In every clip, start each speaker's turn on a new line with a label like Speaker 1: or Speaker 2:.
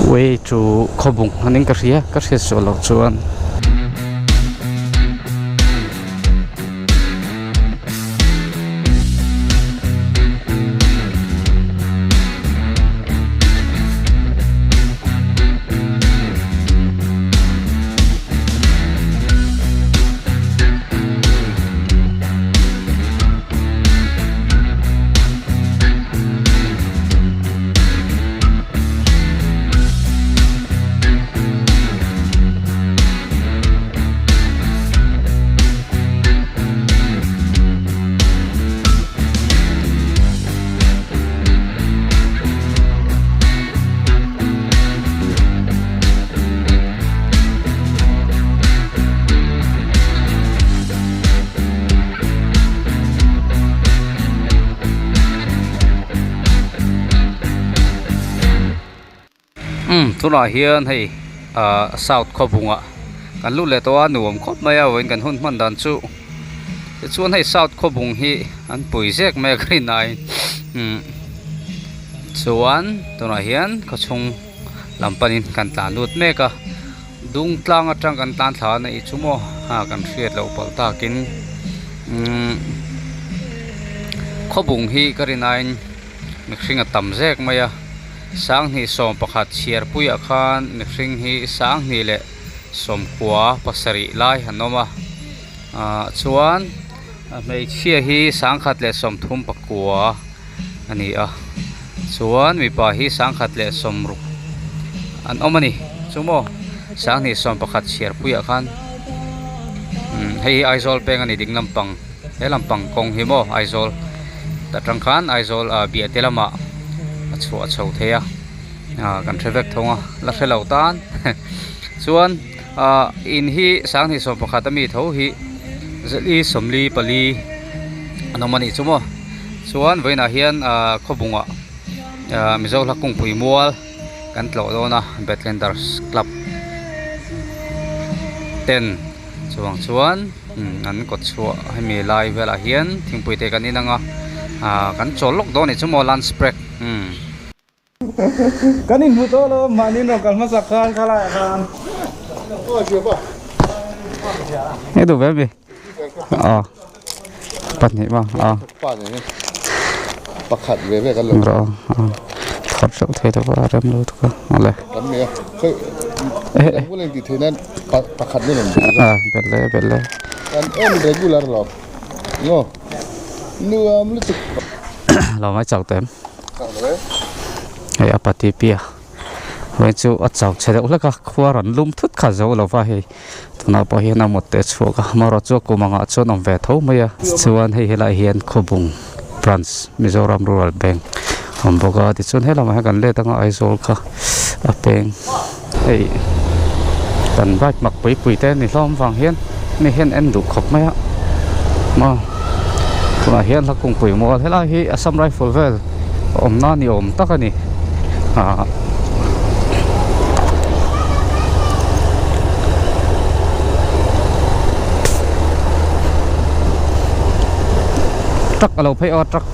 Speaker 1: Way to Khawbung aning ka hria ka hriat suah loh chuan. Umm tunah hian hei ah south khawbungah kan lut leh tawh a nuam khawp mai a vawiin kan hun hman dan chu tichuan hei south khawbung hi an pui zek mai a ka rinai umm chuan tunah hian khawchhung lam panin kan tlan lut mek a dung tlang atang kan tlan thla a neih chu maw a kan hriat loh palh takin umm khawbung hi ka rinaiin mihring a tam zek mai a sanghnih sawm pakhat chhiar puiah khan mihring hi sanghnih leh sawmkua pasarih lai an awm a ah chuan hmeichhia hi sangkhat leh sawmthum pakua a ni a chuan mipa hi sangkhat leh sawmruk an awm a ni chu maw sanghnih sawm pakhat chhiar puiah khan umm hei hi Aizawl peng a ni ding lampang he lampang kawng hi maw Aizawl ta tang khan Aizawl ah biahte lamah a chhuah chho thei a ah kan hre vek thung a la hre lo tan chuan ah in hi sanghnih sawm pakhat ami tho hi zali sawmli pali an awm a nih chu maw chuan vawiinah hian ah khawbungah ah mizo hla kungpui mual kan tlawh dawn a Bethlanders club ten chuvang chuan an kawt chhuah hemi lai velah hian thingpui te kan in ang a ah kan chawl lawk dawn a nih chu maw lunch break umm.
Speaker 2: Kan inhmu tawh lo mahni rawn kal hmasa khan khalaiah khan.
Speaker 1: Nge duh ve mi? Aw pahnih maw aw.
Speaker 3: Pakhat ve ve kan lo.
Speaker 1: Rawh aw thawt reuh thei lo a rem lo tuk a awle.
Speaker 3: Kan nei a khawi kan bul engtih theih nan pakhat ni rawn belh
Speaker 1: a belh e belh e.
Speaker 3: Kan en regular lo ngaw nuam lutuk.
Speaker 1: Lo mai chau teh em. Hei a pati pia hei chu a chau chhe deuh hlek a khua rawn lum thut kha zo lo va hei tunah pawh hian a mut te a chhuak a amaherawh chu a kum angah chuan awm ve tho mai a chuan hei helaiah hian khawbung branch Mizoram Rural Bank a awm bawk a tichuan helamah hian kan let anga Aizawl kha a peng hei kan bike mak pui pui te a ni hlawm vang hian mi hian en duh khawp mai a maw tunah hian hla kungpui mual helai hi Assam Rifle vel awmna ni awm tak a ni ah truck a lo phei aw truck.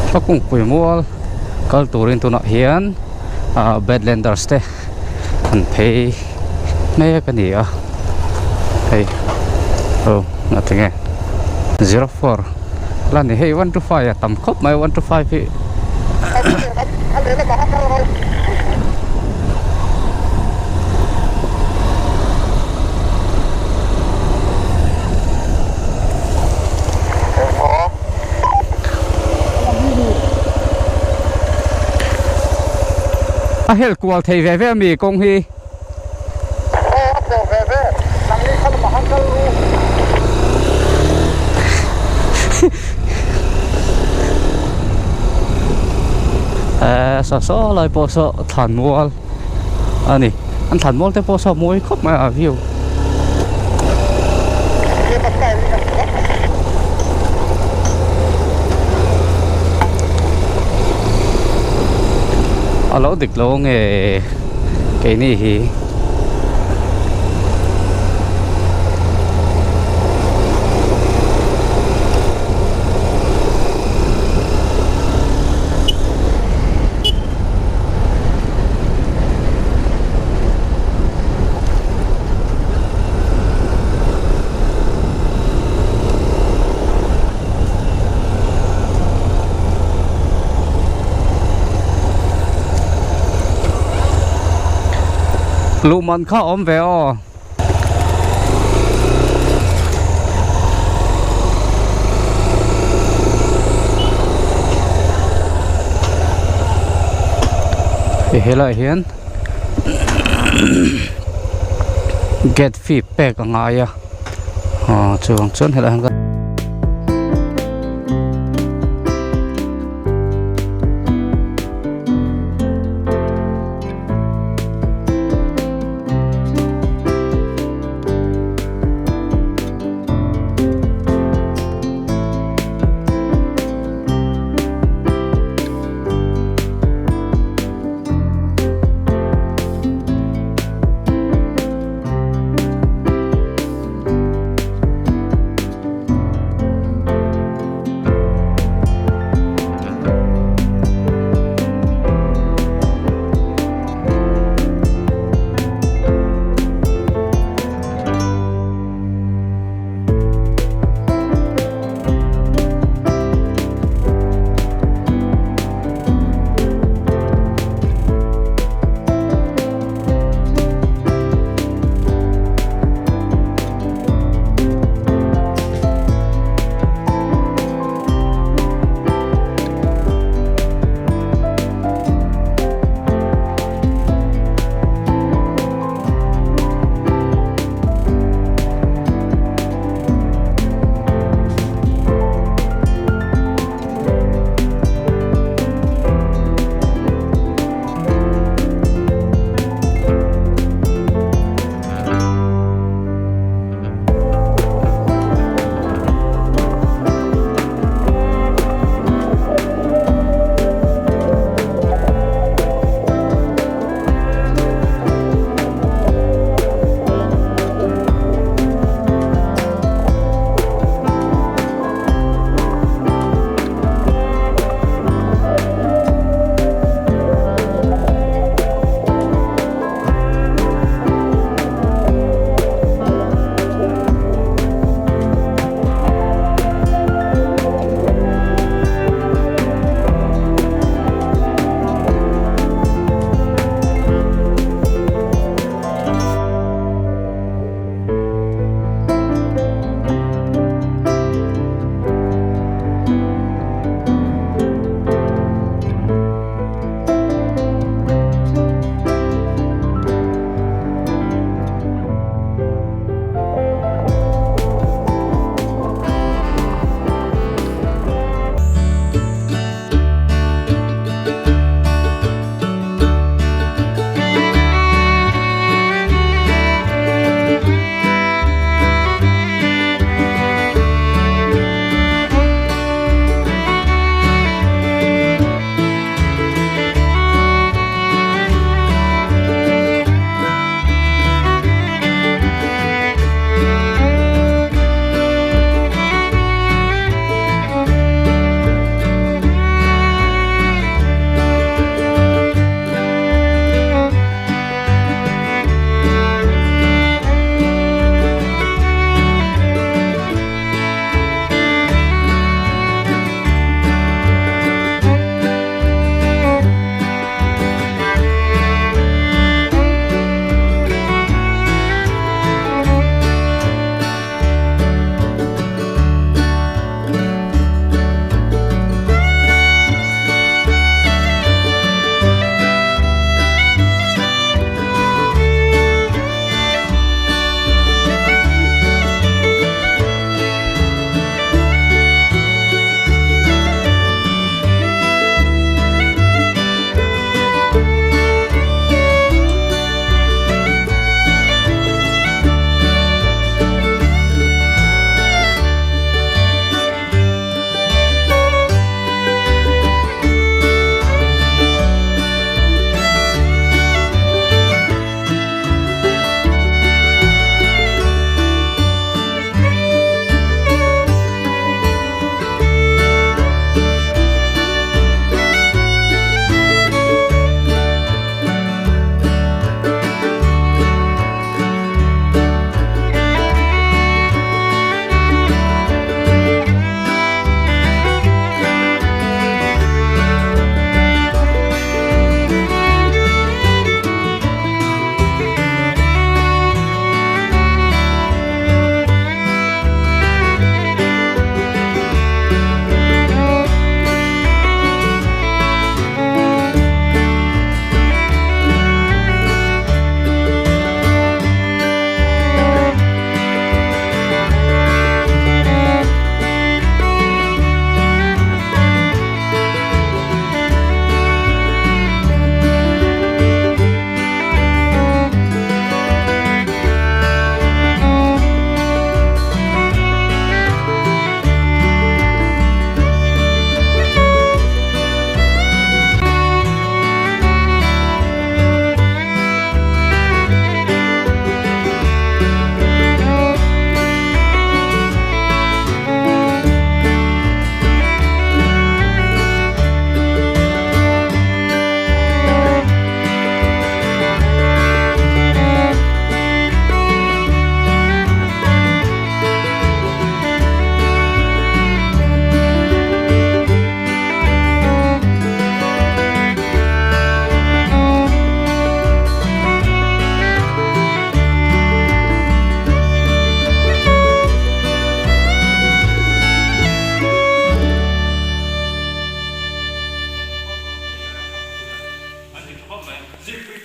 Speaker 1: A kungpui mual kal turin tunah hian ah badlanders te an phei mek a ni a hei aw ngatinge 04 la ni hei 1 to 5 a tam khawp mai 1 to 5 hi. A hel kual thei ve ve a mi kawng hi. Eee saw saw lai pawh saw thlan mual a ni. An thlan mual te pawh saw mawi khawp mai a view. A lo dik lo nge keini hi. Luh man kha a awm ve aw. Hei helaiah hian gate fee pek a ngai a aw chuvang chuan helaiah hian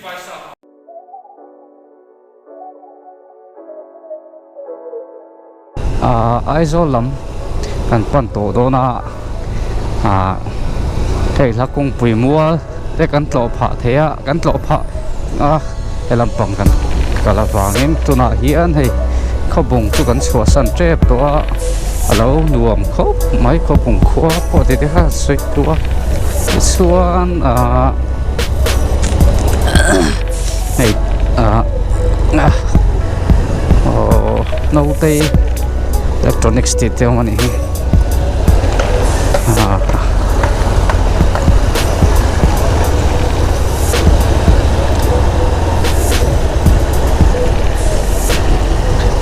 Speaker 1: Ahh Aizawl lam kan pan tawh dawn a ahh hei hla kawngpui mual te kan tlawh phah thei a kan tlawh phah a he lampang kan kal avangin tunah hian hei khawbung chu kan chhuahsan tep tawh a a lo nuam khawp mai khawbung khua pawh ti te kha an sawi tawh a tichuan ahh hei ahh aww naute electronics tih te awm a nih hi ahh.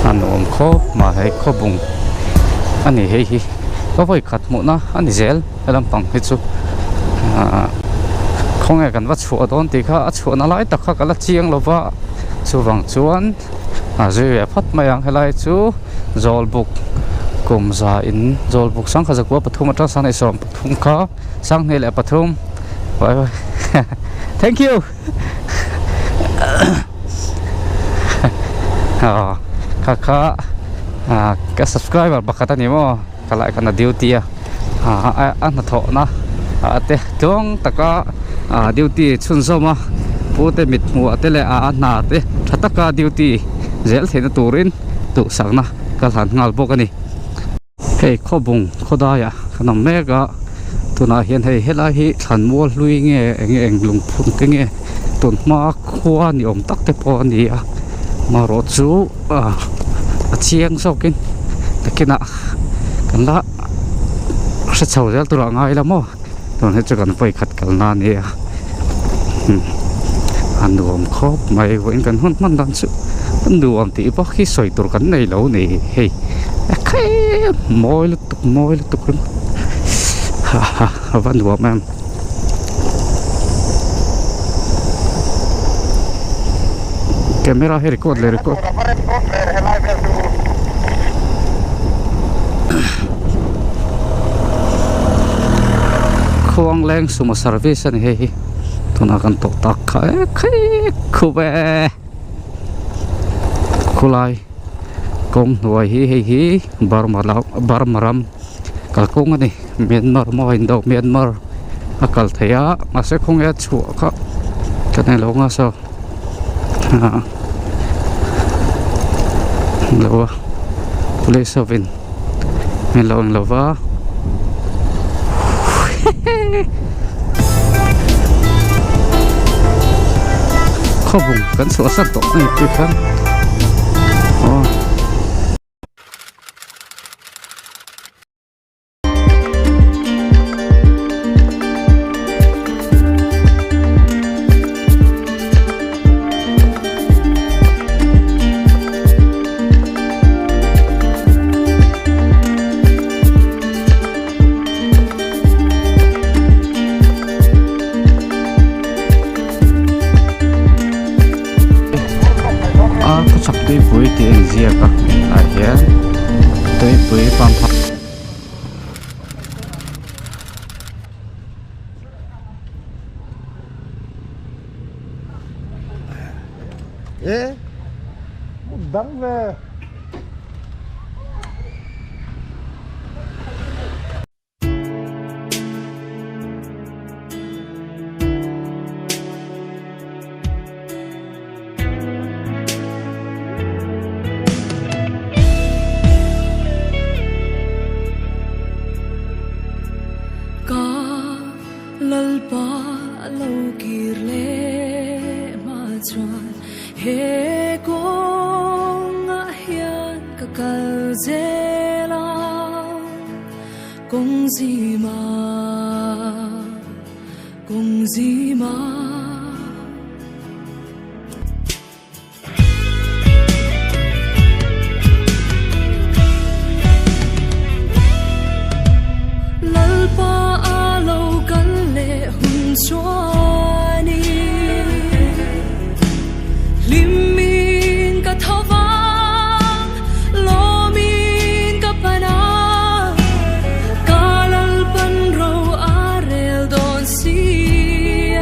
Speaker 1: A nuam khawp mai hei khawbung a ni hei hi ka vawi khat hmuhna a ni zel he lampang hi chu ahh khawnge kan va chhuah dawn tih kha a chhuahna lai tak kha ka la chiang lo va chuvang chuan a zui ve phawt mai ang helai chu zawlbuk kum za in zawlbuk sangkha zakua pathum atang sanghnih sawm pathum kha sanghnih leh pathum thank you aw kha kha ah ka subscriber pakhat a ni maw ka lai khan a duty a ah a hnathawhna ah te tluang taka ah duty chhunzawm a pute mit hmuh te leh a hna te tha taka duty zel theihna turin duhsakna ka hlan nghal bawk a ni. Hei khawbung khawdaiah kan awm mek a tunah hian hei helai hi thlanmual hlui nge eng eng lungphun te nge tun hma khua ni awm tak te pawh a ni a marawh chu ah a chiang zawkin nakinah kan la hre chho zel turah ngai ila maw tun hi chu kan vawikhat kalna a ni a a nuam khawp mai vawiin kan hun hman dan chu a nuam tih vak hi sawi tur kan nei lo a ni hei mawi lutuk mawi lutuk ringawt ha ha a va nuam em. Camera hi record leh record Khuangleng sumo service a ni hei hi tunah kan tawh tak kha e khai khup e khulai kawng hnuai hi hei hi Burma lam Burma ram kalkawng a ni Myanmar maw a indo Myanmar a kal thei a mahse khawnge a chhuah kha ka nei lo ang a saw ah lo a police hovin min lo ang lova khawbung kan chhuah sat tawh mai tih khan aw. A khawchhak tuipui tih a inziak a ah hian tuipui pump
Speaker 3: E dang ve.
Speaker 4: Ka Lalpa lo kir leh hma chuan he kawngah hian ka kal zel a, kawng zima, kawng zima. Lalpa a lo kal leh hun chuanin hlimin ka tho vang, lawmin ka pan a, ka Lalpan ro a rel dawn si a.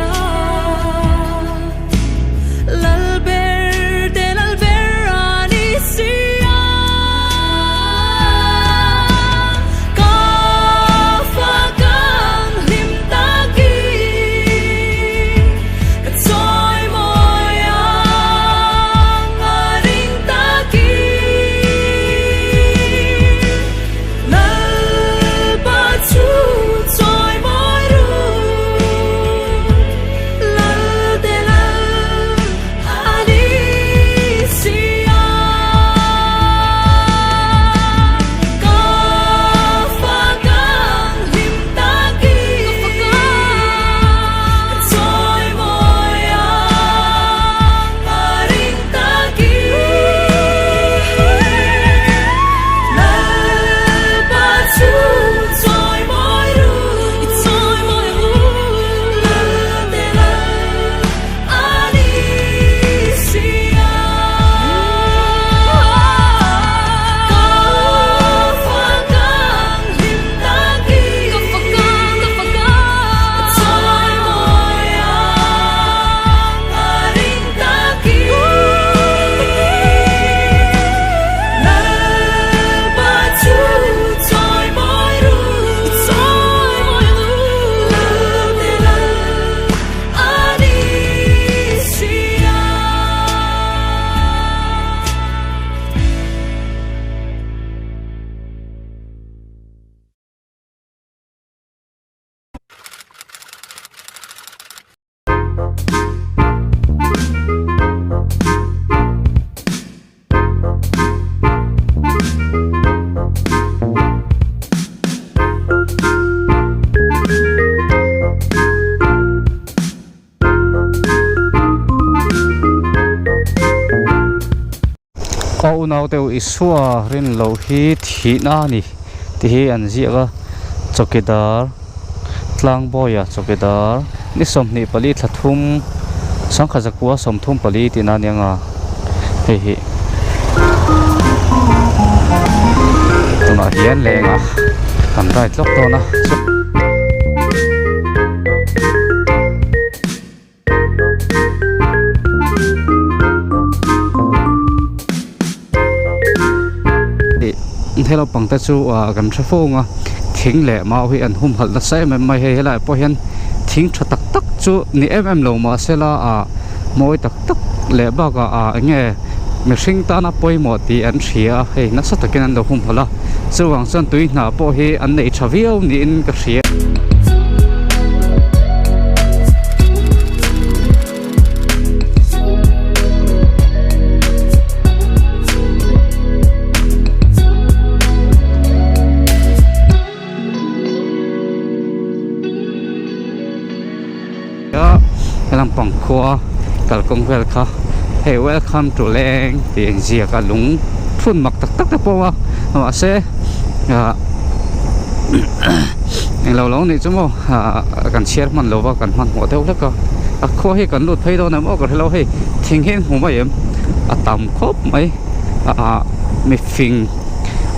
Speaker 1: Aw unaute u Isua rin loh hi thihna a ni tih hi an ziak a, chawkidar Tlangbawiah chawkidar ni 24 thla thum sangkhat zakua 34 tihna a ni ang a hei hi tunah hian lengah kan ride lawk dawn a. He naupang te chu ah kan hre fung a thing leh mau hi an humhalh nasa em em mai hei helaiah pawh hian thing tha tak tak chu ni em em lo mahsela ah mawi tak tak leh bakah ah eng nge mihring tana pawimawh tih an hria a hei nasa takin an lo humhalh a chuvang chuan tui hna pawh hi an neih tha viau niin ka hria. Helam pang khua kalkawng vel kha hei welcome to leng tih a inziak a lung phun mak tak tak te pawh a mahse ah englo lo nih chu maw ah kan chhiar hman lo va kan hmanhmawh deuh hlek a a khua hi kan lut phei dawn em aw ka hrelo hei thing hi an hmu mai em a tam khawp mai ah mifing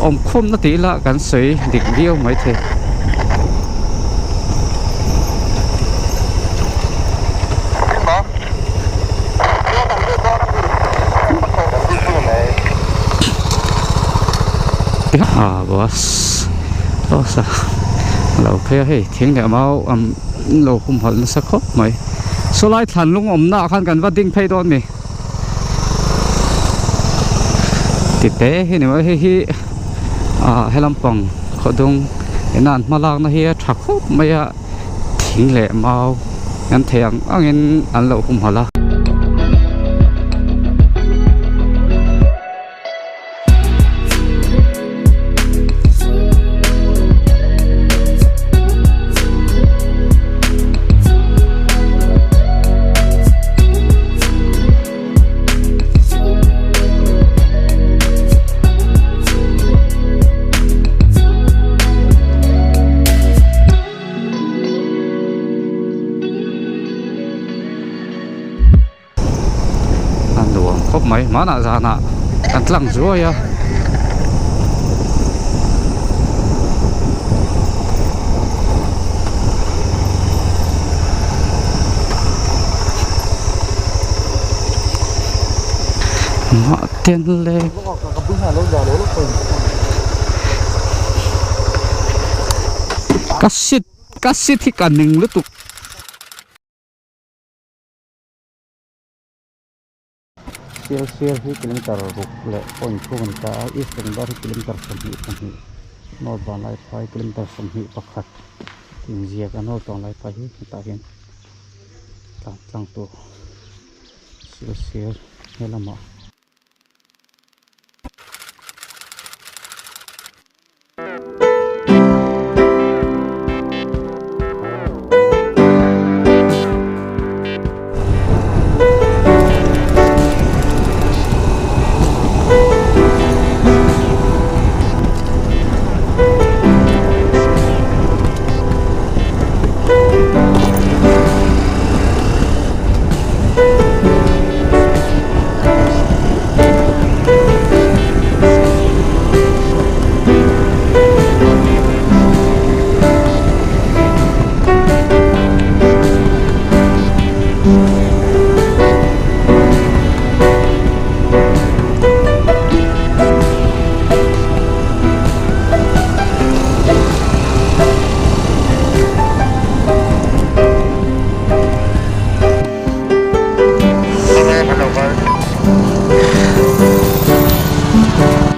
Speaker 1: awm khawmna tih ila kan sawi dik viau maithei. Ah bus bus a lo phei a hei thing leh mau an lo humhalh nasa khawp mai saw lai thlan lung awmna ah khan kan va ding phei dawn mi ti te hi ni mai hei hi ah helam pang khawdung ina an hma lakna hi a tha khawp mai a thing leh mau an theih ang angin an lo humhalh a. A nuam khawp mai hmanah zanah kan tlang zuai a. Mahten le ka sit ka sit hi ka ning lutuk. Sial sial hi kilometer ruk leh point thum a ni ta a East Bengal hi kilometer 22 North Vanlaiphai kilometer 21 inziak a North Vanlaiphai hi hetah hian tlan tlang tur sial sial he lamah.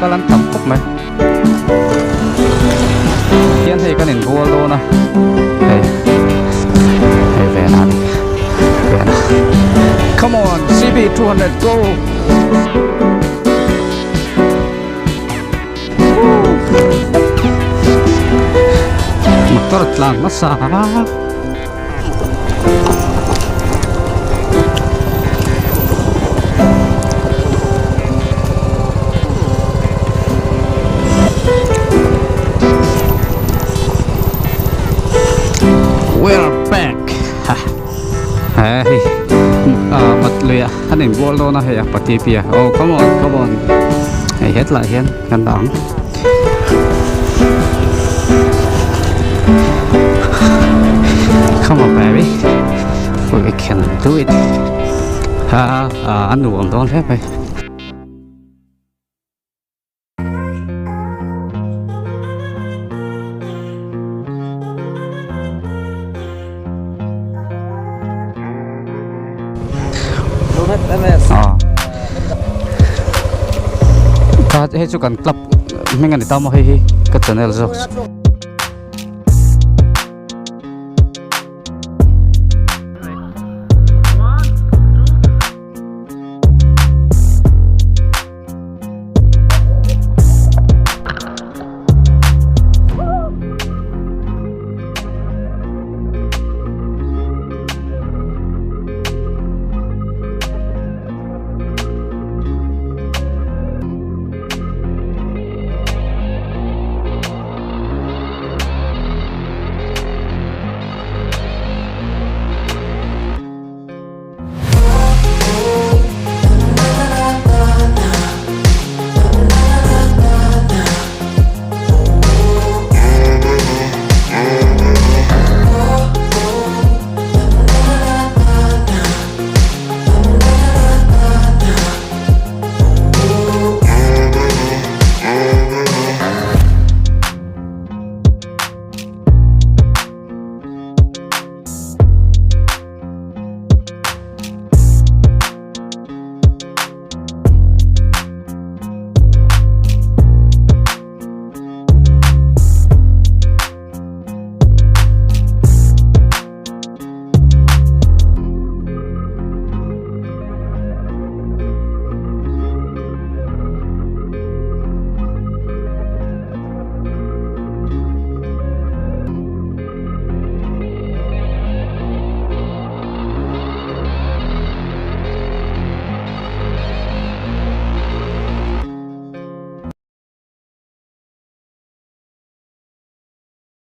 Speaker 1: Kal an tam khawp mai hian hei kan inbual dawn a hei hei ve na ni ve na come on cb 200 go motor tlang nasa a an inbual dawn a hei a pati pi a oh come on come on hei hetlai ah hian kan dah ang. Come on baby we can do it ha a nuam dawn hle mai. Hei chu kan club hming a ni ta maw hei hi ka channel zawk chu.